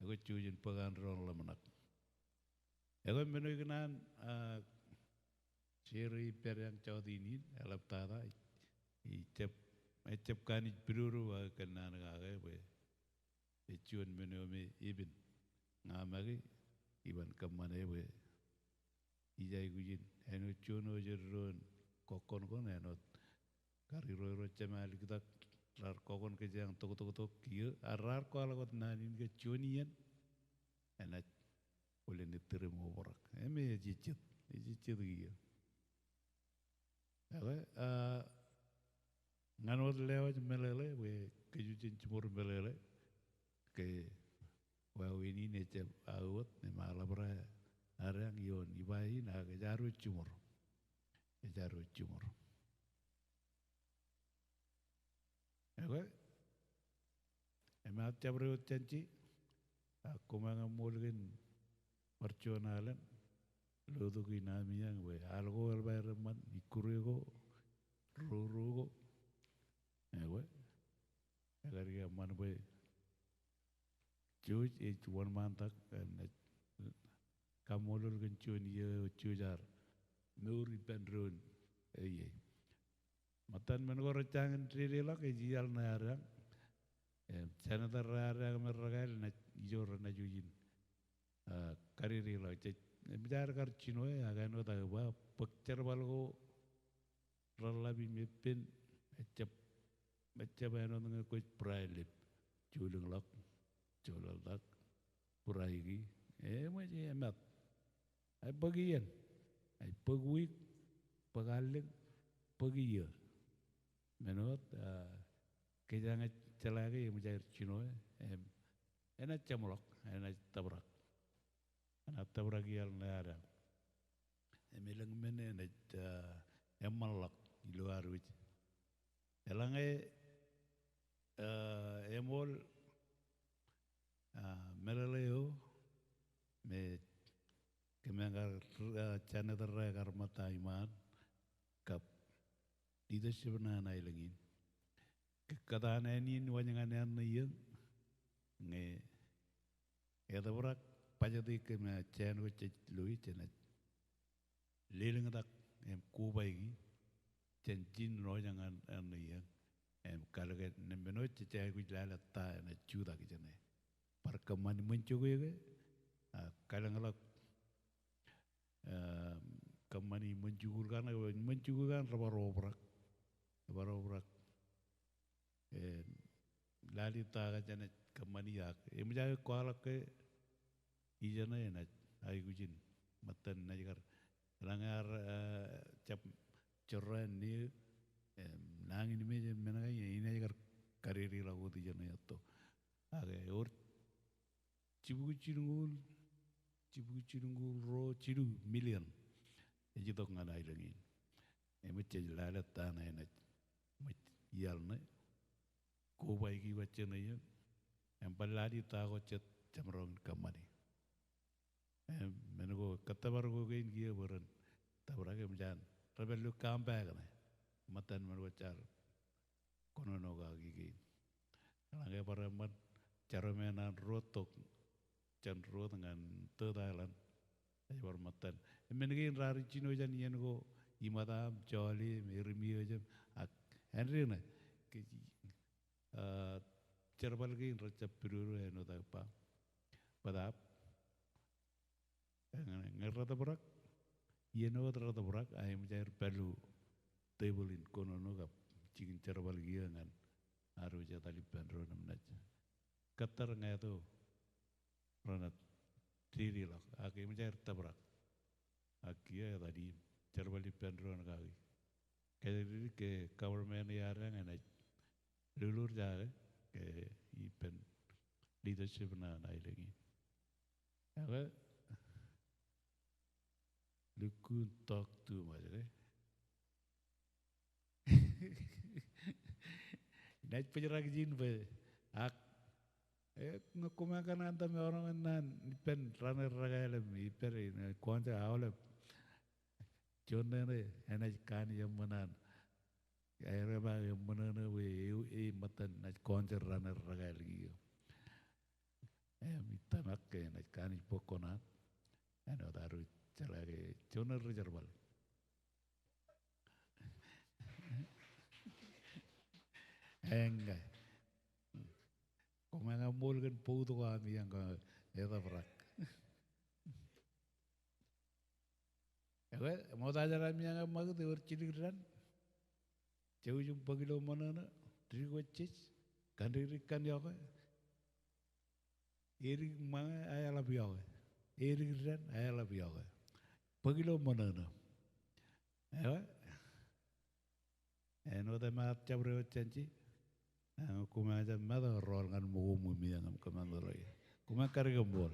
ekwe jouj in bōk an doon ḷōmṇak. Ekwe men eo ikōṇaan, a, share e ippādeañ jọteen in, eḷaptata, ij jab, ij jab kanooj pidodo ak kōnnaan kake bwe ej juon men eo me epen ña make iban kōṃṃane bwe ij aikuj in āinwōt juon eo ej eddoin kọkkọnkọn āinwōt kar iroiro jemāliktak raar kọkon kōjeañ toktok tok kiiō, ak raar kwaḷọk wōt naan in ke juon iien enaaj bōlen ettōr im obrak. Im ejejjet, ejejjet kiiō. Ekwe, a, ñan wōt lewōj meḷeḷe, bwe kōj jen jiṃor meḷeḷe, ke wāween in ejjab aō wōt, im aḷap ro adeañ ioon iba in, ak ej ad wōj jiṃor. Ej ad wōj jiṃor. Ekwe, im aō jabdewōt jān je, ak koṃ eañ eṃool kōn bar juon alen, lotok in ami eañ bwe al ko eḷap aer eṃṃan, ikkure ko, roro ko. Ekwe, ekar ie eṃṃan bwe jouj ej wōnṃaantak, im naaj kaṃṃoolol kōn juon iiō eo jouj ar mour ippān doon eo ie. Ṃōttan men ko rej jañin dedeḷọk ej iaḷ ṇe adeañ. Im senator ro adeañ me rekāāl naaj ijo renaaj wōj in, a, kadedeḷọk jej, im jaar kar jino e ak āinwōt aō ba bōk jerbal ko reḷḷap im epen, ejjab, ejjab āinwōt ñe kwōj būraelep, jolōñḷọk, jolōḷtak, būraiki, eṃōj emat. Ej bōk iien, ej bōk wiik, bōk allōñ, bōk iiō. Men wōt, a, kōjeañ ej jeḷā ke eṃōj aer jino e, im enaaj jeṃḷọk, enaaj tōprak. Enaaj tōprak iaḷ ṇe adeañ. Im elōñ men enaaj, a, eṃṃanḷọk ilo ad wōj. Eḷaññe, a, eṃool, a, meḷeḷe eo me kōmeañ kar, a, Janet ro ekar ṃōtta iṃaan kab leadership ṇe an aelōñ in. Ke kōtaan āne in waj ñan āneiōñ, ñe etōprak bajete kōm jān ko jej lo e, jenaaj lelōñtak im kobaiki jān jin ṇo ñan āneiōñ. Im kalōk e, men eo jej aikuj lale ta enaaj jutak ijeṇe. Bar kōṃṃani ṃōn jokwe ke, a, kalōñḷọk, a, kōṃṃani ṃōn jikuuḷ kaṇ, ṃōn jikuuḷ kaṇ rebar obrak. Rebar obrak. E, lale ta ke jenaaj kōṃṃani ak eṃōj aō kwaḷọk ke ijeṇe enaaj aikuj in ṃōttan naaj kar. Eḷaññe ar, e, jab jorrāān neō, im, nañinmej im men kaṇ, inaaj kar karireḷọk wōt ijeṇe etto. Ak ewōr jibukwi jilñuul, jibukwi jilñuul ruo jilu million ej itok ñan aelōñ in. Im jej lale ta ṇe enaaj ṃōj iaḷ ṇe kobaiki wajjien eo im bar lale ta ko jet jemaroñ in kōṃṃani. Im men ko kōttōpar ko kein kiiō bwe ren tōprak im jān rej pād ilo compact ṇe. Ṃōttan men ko jaar kōnono kaki kein. Eḷaññe bar eṃṃan, jeraṃṃan an ruo tok jān ruo tok ñan third island. Ej bar ṃōttan. Im men kein raar jino jān iien ko, Iṃōta im Jọọle im Erimio im, ak āindein ṇe ke, ah, jerbal kein rejjab pidodo āinwōt aō ba. Bōtab ñe, ñe retōprak, iien wōt retōprak, a eṃōj aer pād ilo tebōḷ in kōnono kab jikin jerbal kiiō ñan ad wōj etal ippān doon im naaj kōttar ñāāt eo renaaj dedeḷọk, ak eṃōj aer tōprak. Ak kiiō etal im jerbal ippān doon kaki. Kōjatdikdik ke government eo ad enaaj lolorjake ke ippān leadership ṇe an aelōñ in. Ekwe, lukkuun talk too much, ke? Inaaj bōjrak ijin bwe ak, e, ñe koṃ kōṇaan ta me eroñ in naan ippān raṇe rekāāl im ippād in, e, kōn je aolep. Juon ṇe enaaj kanooj eṃṃan an. Aer ba eṃṃan ṇe bwe e, e ṃōttan naaj kōn je raṇe rekāāl kiiō. Im ij tōmak ke enaaj kanooj bōk kōṇaan. Āinwōt ad wōj jeḷā ke juon eo ri jerbal. Eññā. Koṃ ña ṃool kōn boat ko ami eññā etōprak. Ekwe, ṃokta jān ami eññā ṃakūt ewōr jidik dān. Jouj im bōk ilo ṃōṇōṇō, dikdikjej, kandikdik kaṇ iọkwe. Edik ṃōñā, eḷap iọkwe. Edik dān, eḷap iọkwe. Bōk ilo ṃōṇōṇō. Ekwe, āinwōt eṃṃan jabdewōt jān je. Ak koṃ jab mata rọọl ñan ṃōko ṃwiṃwiañ im kōṃṃan ḷọk. Koṃ kar ke ṃool.